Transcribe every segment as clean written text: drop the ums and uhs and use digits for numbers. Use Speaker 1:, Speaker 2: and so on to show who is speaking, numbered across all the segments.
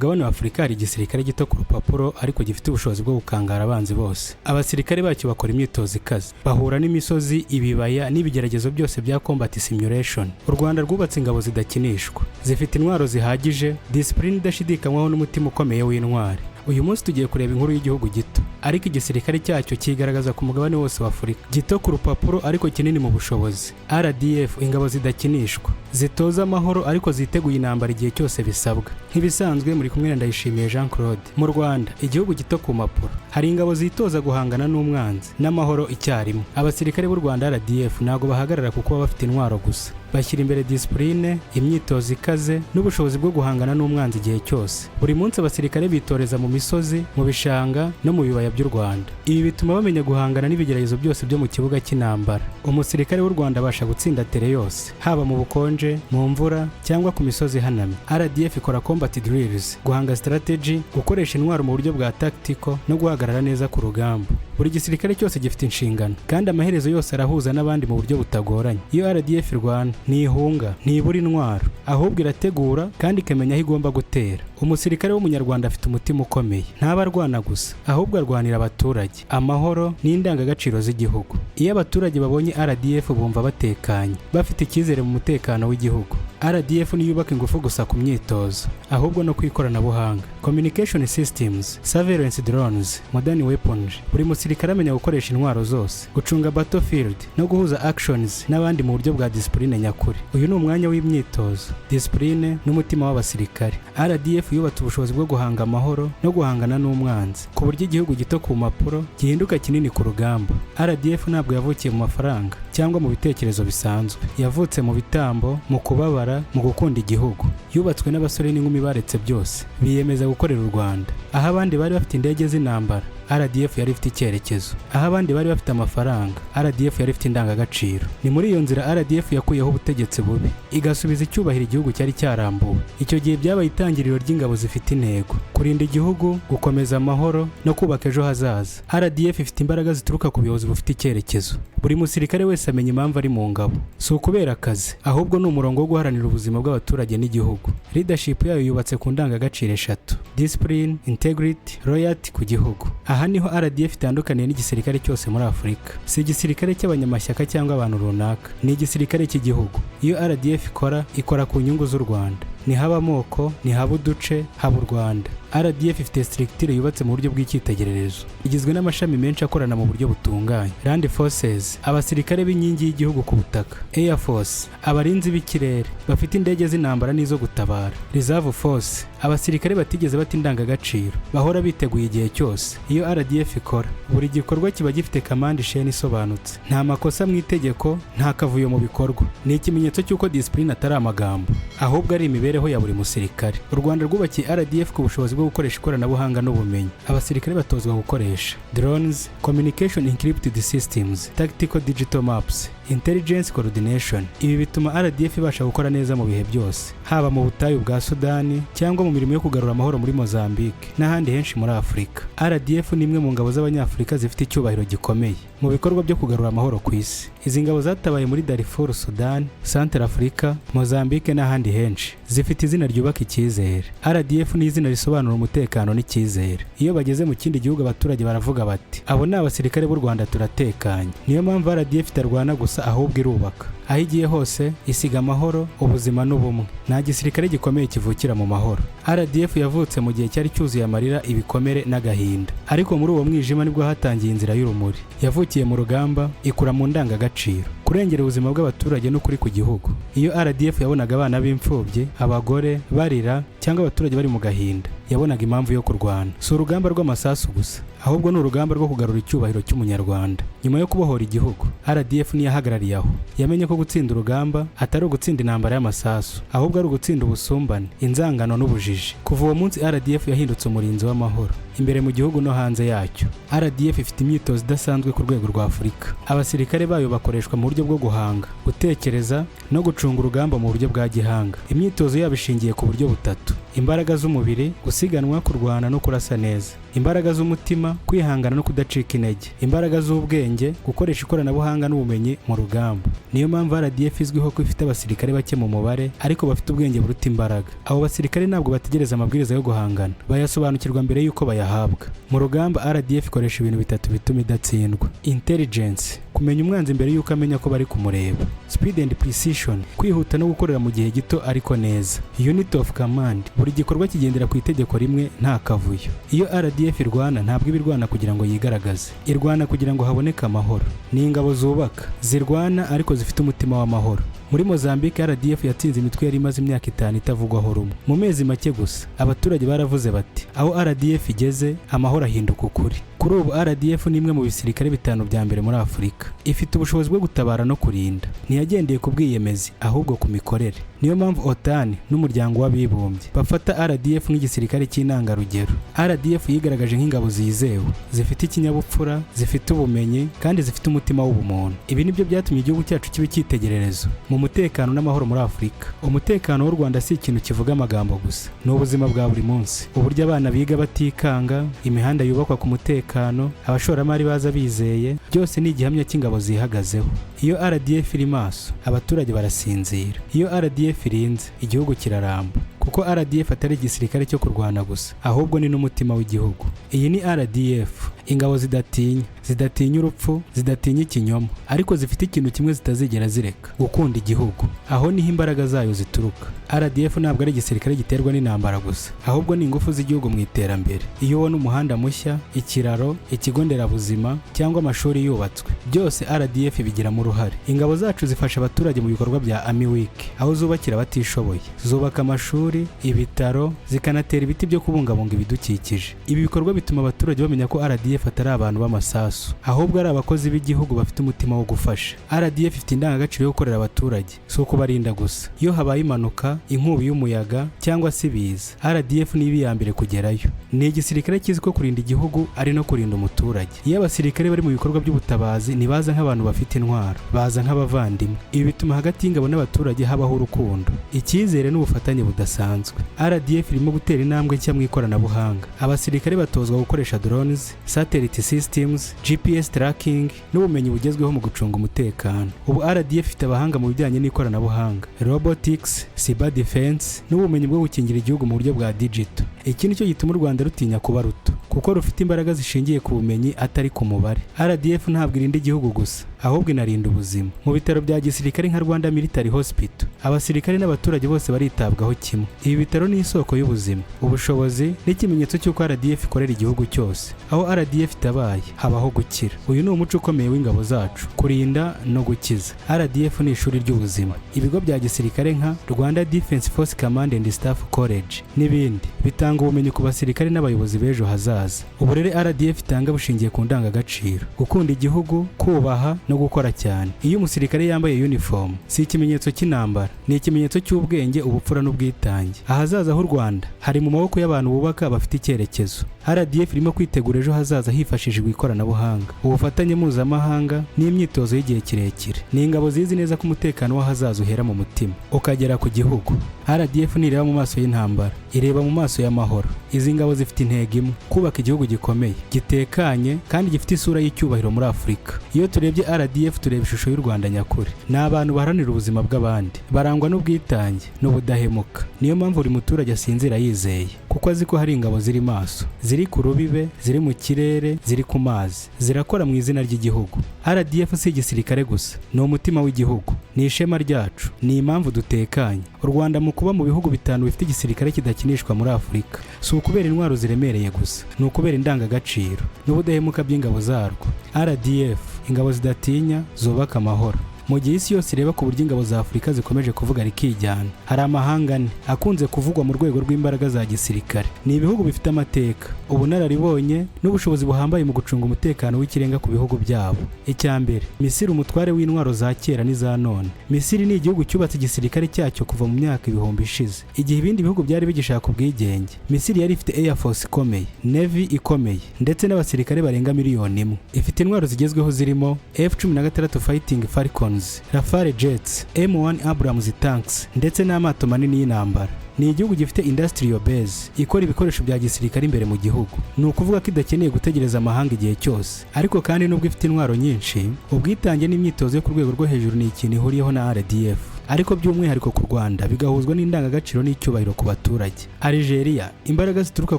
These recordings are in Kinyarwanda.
Speaker 1: Mugabane wa Afurika hari igisirikare gito ku rupapuro, ariko gifite ubushobozi bwo gukangara abanzi bose. Abasirikare bacyo bakora imyitozo ikaze, bahura n'imisozi, ibibaya n'ibigeragezo byose bya combat simulation. U Rwanda rwubatse ingabo zidakinishwa, zifite intwaro zihagije, discipline idashidikanywaho n'umutima ukomeye w'intwari. Uyu munsi tugiye kureba inkuru y'igihugu gito, ariko igisirikare cyacyo kigaragaza ku mugabane wose wa Afurika. Gito ku rupapuro, ariko kinini mu bushobozi. RDF, ingabo zidakinishwa, zitoza amahoro ariko ziteguye intambara igihe cyose bisabwa. Nk'ibisanzwe, muri kumwe na Ndayishimiye Jean Claude. Mu Rwanda, igihugu gito ku mpapuro, hari ingabo zitoza guhangana n'umwanzi n'amahoro icyarimwe. Abasirikare b'u Rwanda, RDF, ntabwo bahagarara ku kuba bafite intwaro gusa. Bashyira imbere discipline, imyitozo ikaze n'ubushobozi bwo guhangana n'umwanzi igihe cyose. Buri munsi abasirikare bitoreza mu misozi, mu bishanga no mu bibaya by'u Rwanda. Ibi bituma bamenya guhangana n'ibigeragezo byose byo mu kibuga cy'intambara. Umusirikare w'u Rwanda abasha gutsinda terrain yose, haba mu bukonje, mu mvura cyangwa ku misozi ihanamye. RDF ikora combat drills, guhanga strategy, gukoresha intwaro mu buryo bwa tactical no guhagarara neza ku rugamba. Buri gisirikare cyose gifite inshingano, kandi amaherezo yose arahuza n'abandi mu buryo butagoranye. Iyo RDF irwana, ntihunga, ntibura intwaro, ahubwo irategura kandi ikamenya aho igomba gutera. Umusirikare w'Umunyarwanda afite umutima ukomeye. Ntaba arwana gusa, ahubwo arwanira abaturage, amahoro n'indangagaciro z'igihugu. Iyo abaturage babonye RDF, bumva batekanye, bafite icyizere mu mutekano w'igihugu. RDF ntiyubaka ingufu gusa ku myitozo, ahubwo no ku ikoranabuhanga: communication systems, surveillance drones, modern weapons. Buri musirikare amenya gukoresha intwaro zose, gucunga battlefield no guhuza actions n'abandi mu buryo bwa discipline nyakuri. Uyu ni umwanya w'imyitozo, discipline n'umutima w'abasirikare. RDF yubatse ubushobozi bwo guhanga amahoro no guhangana n'umwanzi, ku buryo igihugu gito ku mpapuro gihinduka kinini ku rugamba. RDF ntabwo yavukiye mu mafaranga cyangwa mu bitekerezo bisanzwe. Yavutse mu bitambo, mu kubabara, mu gukunda igihugu. Yubatswe n'abasore n'inkumi baretse byose, biyemeza gukorera u Rwanda. Aho abandi bari bafite indege z'intambara, RDF yari ifite icyerekezo. Aho abandi bari bafite amafaranga, RDF yari ifite indangagaciro. Ni muri iyo nzira RDF yakuyeho ubutegetsi bubi, igasubiza icyubahiro igihugu cyari cyarambuwe. Icyo gihe byabaye itangiriro ry'ingabo zifite intego: kurinda igihugu, gukomeza amahoro no kubaka ejo hazaza. RDF ifite imbaraga zituruka ku buyobozi bufite icyerekezo. Buri musirikare wese amenya impamvu ari mu ngabo: si ukubera akazi, ahubwo ni umurongo wo guharanira ubuzima bw'abaturage n'igihugu. Leadership yayo yubatse ku ndangagaciro eshatu: discipline, integrity, loyalty ku gihugu. Aha niho RDF itandukaniye n'igisirikare cyose muri Afurika. Si igisirikare cy'abanyamashyaka cyangwa abantu runaka, ni igisirikare cy'igihugu. Iyo RDF ikora, ikora ku nyungu z'u Rwanda. Ntihaba amoko, ntihaba uduce, haba u Rwanda. RDF ifite structure yubatse mu buryo bw'icyitegererezo, igizwe n'amashami menshi akorana mu buryo butunganye. Land Forces, abasirikare b'inkingi y'igihugu ku butaka. Air Force, abarinzi b'ikirere bafite indege z'intambara n'izo gutabara. Reserve Force, abasirikare batigeze bata indangagaciro, bahora biteguye igihe cyose. Iyo RDF ikora, buri gikorwa kiba gifite command chain isobanutse. Nta makosa mu itegeko, nta kavuyo mu bikorwa. Ni ikimenyetso cy'uko discipline atari amagambo, ahubwo ari imibereho ya buri musirikare. U Rwanda rwubakiye RDF ku bushobozi bwo gukoresha ikoranabuhanga n'ubumenyi. Abasirikare batozwa gukoresha drones, communication encrypted systems, tactical digital maps, intelligence coordination. Ibi bituma RDF ibasha gukora neza mu bihe byose, haba mu butayu bwa Sudani cyangwa mu mirimo yo kugarura amahoro muri Mozambique n'ahandi henshi muri Afurika. RDF ni imwe mu ngabo z'Abanyafurika zifite icyubahiro gikomeye mu bikorwa byo kugarura amahoro ku isi. Izi ngabo zatabaye muri Darfur, Sudan, Central Africa, Mozambique n'ahandi henshi. Zifite izina ryubaka icyizere. RDF ni izina risobanura umutekano n'icyizere. Iyo bageze mu kindi gihugu, abaturage baravuga bati: "Abo ni abasirikare b'u Rwanda, turatekanye." Niyo mpamvu RDF itarwana gusa, ahubwo irubaka. Aho igiye hose isiga amahoro, ubuzima n'ubumwe. Nta gisirikare gikomeye kivukira mu mahoro. RDF yavutse mu gihe cyari cyuzuye amarira, ibikomere n'agahinda, ariko muri uwo mwijima nibwo hatangiye inzira y'urumuri. Yavukiye mu rugamba, ikura mu ndangagaciro, kurengera ubuzima bw'abaturage n'ukuri ku gihugu. Iyo RDF yabonaga abana b'imfubyi, abagore barira cyangwa abaturage bari mu gahinda, yabonaga impamvu yo kurwana. Si urugamba rw'amasasu gusa, ahubwo ni urugamba rwo kugarura icyubahiro cy'Umunyarwanda. Nyuma yo kubohora igihugu, RDF ntiyahagarariye aho. Yamenye ko gutsinda urugamba atari ugutsinda intambara y'amasasu, ahubwo ari ugutsinda ubusumbane, inzangano n'ubujiji. Kuva uwo munsi, RDF yahindutse umurinzi w'amahoro imbere mu gihugu no hanze yacyo. RDF ifite imyitozo idasanzwe ku rwego rwa Afurika. Abasirikare bayo bakoreshwa mu buryo bwo guhanga, gutekereza no gucunga urugamba mu buryo bwa gihanga. Imyitozo yabo ishingiye ku buryo butatu: imbaraga z'umubiri, gusiganwa, kurwana no kurasa neza; Imbaraga z'umutima, kwihangana no kudacika intege. Imbaraga z'ubwenge, gukoresha ikoranabuhanga n'ubumenyi mu rugamba. Niyo mpamvu RDF izwiho ko ifite abasirikare bake mu mubare, ariko bafite ubwenge buruta imbaraga. Abo basirikare ntabwo bategereza amabwiriza yo guhangana, bayasobanukirwa mbere y'uko bayahabwa. Mu rugamba, RDF ikoresha ibintu bitatu bituma idatsindwa: intelligence, kumenya umwanzi mbere y'uko amenya ko bari kumureba; speed and precision, kwihuta no gukorera mu gihe gito ariko neza; unity of command, buri gikorwa kigendera ku itegeko rimwe, nta kavuyo. Iyo RDF irwana, ntabwo iba irwana kugira ngo yigaragaze, irwana kugira ngo haboneke amahoro. Ni ingabo zubaka, zirwana ariko zifite umutima w'amahoro. Muri Mozambique, RDF yatsinze imitwe yari imaze imyaka 5 itavugwaho rumwe mu mezi make gusa. Abaturage baravuze bati: "Aho RDF igeze, amahoro ahinduka ukuri." Kuri ubu RDF ni imwe mu bisirikare bitanu bya mbere muri Afurika. Ifite ubushobozi bwo gutabara no kurinda. Ntiyagendeye ku bwiyemezi, ahubwo ku mikorere. Niyo mpamvu OTAN n'Umuryango w'Abibumbye bafata RDF nk'igisirikare cy'intangarugero. RDF yigaragaje nk'ingabo zizewe, zifite ikinyabupfura, zifite ubumenyi kandi zifite umutima w'ubumuntu. Ibi nibyo byatumye igihugu cyacu kiba icyitegererezo mu mutekano n'amahoro muri Afurika. Umutekano w'u Rwanda si ikintu kivuga amagambo gusa, ni ubuzima bwa buri munsi: uburyo abana biga batikanga, imihanda yubakwa ku mutekano, abashoramari baza bizeye, byose ni igihamya cy'ingabo zihagazeho. Iyo RDF iri maso, abaturage barasinzira. Iyo RDF irinze, igihugu kiraramba, kuko RDF atari igisirikare cyo kurwana gusa, ahubwo ni n'umutima w'igihugu. Iyi ni RDF, ingabo zidatinya, zidatinya urupfu, zidatinya ikinyoma, ariko zifite ikintu kimwe zitazigera zireka: gukunda igihugu. Aho niho imbaraga zayo zituruka. RDF ntabwo ari igisirikare giterwa n'intambara gusa, ahubwo ni ingufu z'igihugu mu iterambere. Iyo ubona umuhanda mushya, ikiraro, ikigo nderabuzima cyangwa amashuri yubatswe, byose RDF bigiramo uruhare. Ingabo zacu zifasha abaturage mu bikorwa bya Army Week, aho zubakira abatishoboye, zubaka amashuri, ibitaro, zikanatera ibiti byo kubungabunga ibidukikije. Ibi bikorwa bituma abaturage bamenya ko RDF atari abantu b'amasasu, ahubwo ari abakozi b'igihugu bafite umutima wo gufasha. RDF ifite indangagaciro yo gukorera abaturage, si ukubarinda gusa. Iyo habaye impanuka, inkubi y'umuyaga cyangwa se ibiza, RDF niba iya mbere kugerayo. Ni igisirikare kizi ko kurinda igihugu ari no kurinda umuturage. Iyo abasirikare bari mu bikorwa by'ubutabazi, ntibaza nk'abantu bafite intwaro, baza nk'abavandimwe. Ibi bituma hagati y'ingabo n'abaturage habaho urukundo, icyizere n'ubufatanye budasanzwe. RDF irimo gutera intambwe nshya mu ikoranabuhanga. Abasirikare batozwa gukoresha drones, satellite systems, GPS tracking n'ubumenyi bugezweho mu gucunga umutekano. Ubu RDF ifite abahanga mu bijyanye n'ikoranabuhanga, robotics, cyber defense n'ubumenyi bwo gukingira igihugu mu buryo bwa digital. Iki nicyo gituma u Rwanda rutinya kuba ruto, kuko rufite imbaraga zishingiye ku bumenyi, atari ku mubare. RDF ntabwo irinda igihugu gusa, ahubwo inarinda ubuzima. Mu bitaro bya gisirikare nka Rwanda Military Hospital, abasirikare n'abaturage bose baritabwaho kimwe. Ibi bitaro ni isoko y'ubuzima, ubushobozi n'ikimenyetso cy'uko RDF ikorera igihugu cyose. Aho RDF itabaye, habaho gukira. Uyu ni umuco ukomeye w'ingabo zacu: kurinda no gukiza. RDF ni ishuri ry'ubuzima. Ibigo bya gisirikare nka Rwanda Defence Force Command and Staff College n'ibindi bitanga ubumenyi ku basirikare n'abayobozi b'ejo hazaza. Uburere RDF itanga bushingiye ku ndangagaciro: gukunda igihugu, kubaha no gukora cyane. Iyo umusirikare yambaye uniform, si ikimenyetso cy'intambara, ni ikimenyetso cy'ubwenge, ubupfura n'ubwitange. Ahazaza h'u Rwanda hari mu maboko y'abantu bubaka, bafite icyerekezo. RDF irimo kwitegura ejo hazaza hifashishijwe ikoranabuhanga, ubufatanye mpuzamahanga n'imyitozo y'igihe kirekire. Ni ingabo zizi neza ko umutekano w'ahazaza uhera mu mutima ukagera ku gihugu. RDF ntireba mu maso y'intambara, ireba mu maso y'amahoro. Izi ngabo zifite intego imwe: kubaka igihugu gikomeye, gitekanye kandi gifite isura y'icyubahiro muri Afurika. Iyo turebye RDF, tureba ishusho y'u Rwanda nyakuri. Ni abantu baharanira ubuzima bw'abandi, barangwa n'ubwitange n'ubudahemuka. Niyo mpamvu buri muturage asinzira yizeye, kuko azi ko hari ingabo ziri maso, ziri ku rubibe, ziri mu kirere, ziri ku mazi, zirakora mu izina ry'igihugu. RDF si igisirikare gusa, ni umutima w'igihugu, ni ishema ryacu, ni impamvu dutekanye. U Rwanda mu kuba mu bihugu bitanu bifite igisirikare kidakinishwa muri Afurika, si ukubera intwaro ziremereye gusa, ni ukubera indangagaciro n'ubudahemuka by'ingabo zarwo. RDF, ingabo zidatinya, zubaka amahoro. Mu gihe isi yose ireba ku buryo ingabo za Afurika zikomeje kuvuga rikijyana, hari amahanga ane akunze kuvugwa mu rwego rw'imbaraga za gisirikare. Ni ibihugu bifite amateka, ubunararibonye n'ubushobozi buhambaye mu gucunga umutekano w'ikirenga ku bihugu byabo. Icya mbere, Misiri, umutware w'intwaro za kera n'iza none. Misiri ni igihugu cyubatse igisirikare cyacyo kuva mu myaka ibihumbi ishize. Igihe ibindi bihugu byari bigishaka ubwigenge, Misiri yari ifite Air Force ikomeye, Navy ikomeye ndetse n'abasirikare barenga 1 miliyoni. Ifite intwaro zigezweho zirimo F-16 Fighting Falcons, Rafale Jets, M1 Abrams Tanks ndetse n'amato manini y'intambara. Ni igihugu gifite industrial base ikora ibikoresho bya gisirikare imbere mu gihugu. Ni ukuvuga ko idakeneye gutegereza amahanga igihe cyose. Ariko kandi, nubwo ifite intwaro nyinshi, ubwitange n'imyitozo yo ku rwego rwo hejuru ni ikintu ihuriyeho na RDF, ariko by'umwihariko ku Rwanda bigahuzwa n'indangagaciro n'icyubahiro ku baturage. Algeria, imbaraga zituruka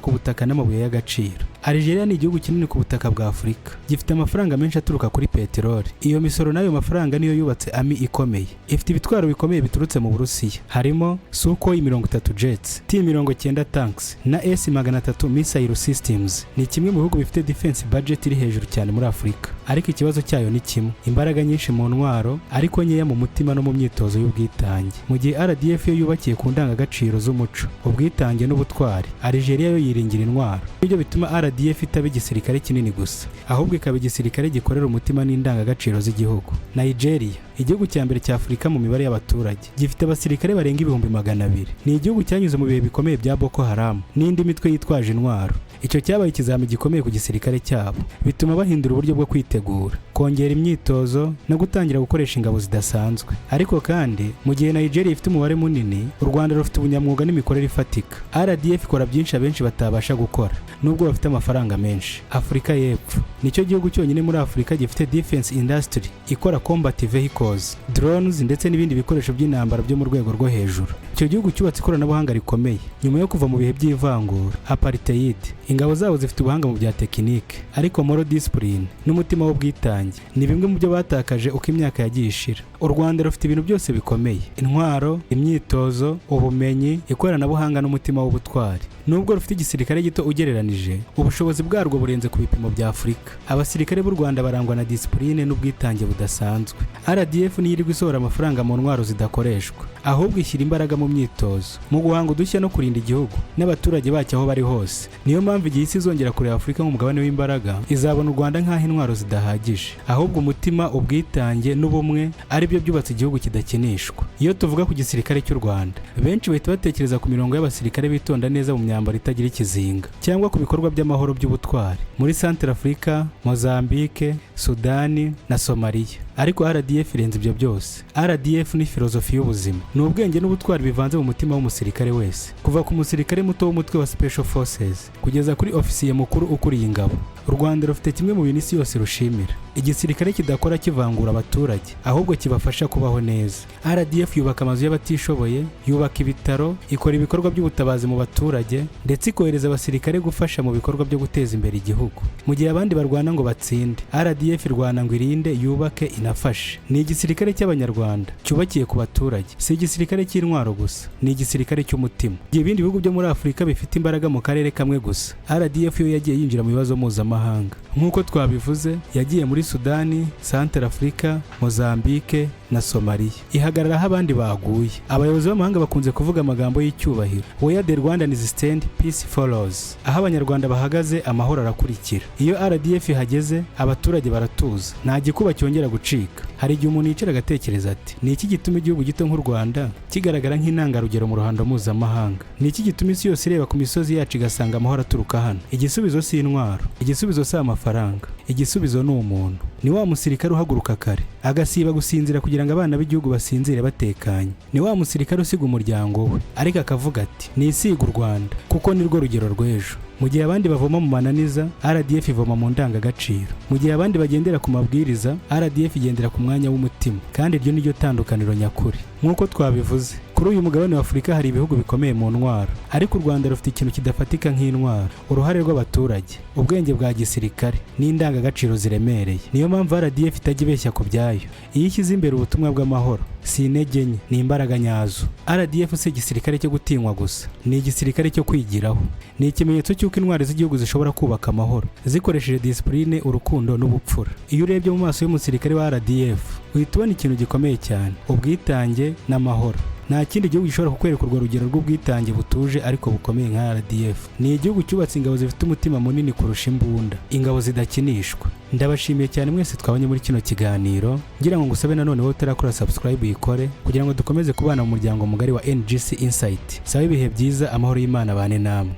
Speaker 1: ku butaka n'amabuye y'agaciro. Algeria ni igihugu kinini ku butaka bwa Afurika, gifite amafaranga menshi aturuka kuri peteroli. Iyo misoro n'ayo mafaranga niyo yubatse army ikomeye. Ifite ibitwaro bikomeye biturutse mu Burusiya, harimo Sukhoi 30 jets, T-90 tanks na S-300 missile systems. Ni kimwe mu bihugu bifite defense budget iri hejuru cyane muri Afurika. Ariko ikibazo cyayo ni kimwe: imbaraga nyinshi mu ntwaro, ariko nkeya mu mutima no mu myitozo y'ubwitange. Mu gihe RDF yo yubakiye ku ndangagaciro z'umuco, ubwitange n'ubutwari, Algeria yo yiringira intwaro. Ibyo bituma RDF itaba igisirikare kinini gusa, ahubwo ikaba igisirikare gikorera umutima n'indangagaciro z'igihugu. Nigeria, igihugu cya mbere cya Afurika mu mibare y'abaturage, gifite abasirikare barenga 200,000. Ni igihugu cyanyuze mu bihe bikomeye bya Boko Haram n'indi mitwe yitwaje intwaro. Icyo cyabaye ikizami gikomeye ku gisirikare cyabo, bituma bahindura uburyo bwo kwitegura, kongera imyitozo no gutangira gukoresha ingabo zidasanzwe. Ariko kandi, mu gihe Nigeria ifite umubare munini, u Rwanda rufite ubunyamwuga n'imikorere ifatika. RDF ikora byinshi abenshi batabasha gukora nubwo bafite amafaranga menshi. Afurika y'Epfo nicyo gihugu cyonyine muri Afurika gifite defense industry ikora combat vehicles, drones ndetse n'ibindi bikoresho by'intambara byo mu rwego rwo hejuru. Icyo gihugu cyubatse ikoranabuhanga rikomeye nyuma yo kuva mu bihe by'ivangura, apartheid. Ingabo zabo zifite ubuhanga mu bya tekinike, ariko moral discipline n'umutima w'ubwitange ni bimwe mu byo batakaje uko imyaka yagiye ishira. U Rwanda rufite ibintu byose bikomeye: intwaro, imyitozo, ubumenyi, ikoranabuhanga n'umutima w'ubutwari. Nubwo rufite igisirikare gito ugereranije, ubushobozi bwarwo burenze ku bipimo bya Afurika. Abasirikare b'u Rwanda barangwa na disipurine n'ubwitange budasanzwe. RDF ntiyirirwa isohora amafaranga mu ntwaro zidakoreshwa, ahubwo ishyira imbaraga mu myitozo, mu guhanga udushya no kurinda igihugu n'abaturage bacyo aho bari hose. Niyo mpamvu igihe isi izongera kureba Afurika nk'umugabane w'imbaraga, izabona u Rwanda nk'aho intwaro zidahagije, ahubwo umutima, ubwitange n'ubumwe ari byo byubatse igihugu kidakinishwa. Iyo tuvuga ku gisirikare cy'u Rwanda, benshi bahita batekereza ku mirongo y'abasirikare bitonda neza mu myambaro itagira ikizinga, cyangwa ku bikorwa by'amahoro by'ubutwari muri Centrafrica, Mozambique, Sudani na Somaliya. Ariko RDF irenze ibyo byose. RDF ni filozofi y'ubuzima, ni ubwenge n'ubutwari bivanze mu mutima w'umusirikare wese, kuva ku musirikare muto w'umutwe wa Special Forces kugeza kuri ofisiye mukuru ukuriye ingabo. U Rwanda rufite kimwe mu bintu isi yose rushimira: igisirikare kidakora kivangura abaturage, ahubwo kibafasha kubaho neza. RDF yubaka amazu y'abatishoboye, yubaka ibitaro, ikora ibikorwa by'ubutabazi mu baturage, ndetse ikohereza abasirikare gufasha mu bikorwa byo guteza imbere igihugu. Mu gihe abandi barwana ngo batsinde, RDF irwana ngo irinde, yubake, inafashe. Ni igisirikare cy'Abanyarwanda cyubakiye ku baturage. Si igisirikare cy'intwaro gusa, ni igisirikare cy'umutima. Igihe ibindi bihugu byo muri Afurika bifite imbaraga mu karere kamwe gusa, RDF yo yagiye yinjira mu bibazo mpuzamahanga. Nk'uko twabivuze, yagiye muri Sudani, Centrafrica, Mozambique na Somaliya, ihagarara aho abandi baguye. Abayobozi b'amahanga bakunze kuvuga amagambo y'icyubahiro: "Where the Rwandans stand, peace follows." Aho Abanyarwanda bahagaze, amahoro arakurikira. Iyo RDF ihageze, abaturage baratuza, nta gikuba cyongera gucika. Hari igihe umuntu yicara agatekereza ati: "Ni iki gituma igihugu gito nk'u Rwanda kigaragara nk'intangarugero mu ruhando mpuzamahanga? Ni iki gituma isi yose ireba ku misozi yacu igasanga amahoro aturuka hano?" Igisubizo si intwaro, igisubizo si amafaranga, igisubizo ni umuntu. Ni wa musirikare uhaguruka kare, agasiba gusinzira kugira ngo abana b'igihugu basinzire batekanye. Ni wa musirikare usiga umuryango we, ariko akavuga ati: "Nisiga u Rwanda kuko nirwo rugero rw'ejo." Mu gihe abandi bavoma mu mananiza, RDF ivoma mu ndangagaciro. Mu gihe abandi bagendera ku mabwiriza, RDF igendera ku mwanya w'umutima, kandi iryo ni ryo tandukaniro nyakuri. Nk'uko twabivuze, kuri uyu mugabane wa Afurika hari ibihugu bikomeye mu ntwaro, ariko u Rwanda rufite ikintu kidafatika nk'intwaro: uruhare rw'abaturage, ubwenge bwa gisirikare n'indangagaciro ziremereye. Niyo mpamvu RDF itajya ibeshya ku byayo. Iyo ishyize imbere ubutumwa bw'amahoro, si intege nke, ni imbaraga nyazo. RDF si igisirikare cyo gutinywa gusa, ni igisirikare cyo kwigiraho. Ni ikimenyetso cy'uko intwari z'igihugu zishobora kubaka amahoro zikoresheje disipurine, urukundo n'ubupfura. Iyo urebye mu maso y'umusirikare wa RDF, uhita ubona ikintu gikomeye cyane: ubwitange n'amahoro. Nta kindi gihugu gishobora kukwereka urwo rugero rw'ubwitange butuje ariko bukomeye nka RDF. Ni igihugu cyubatse ingabo zifite umutima munini kurusha imbunda, ingabo zidakinishwa. Ndabashimiye cyane mwese twabonye muri kino kiganiro. Ngira ngo ngusabe nanone, wowe utarakora subscribe, uyikore kugira ngo dukomeze kubana mu muryango mugari wa NGC Insight. Saba ibihe byiza, amahoro y'Imana bane namwe.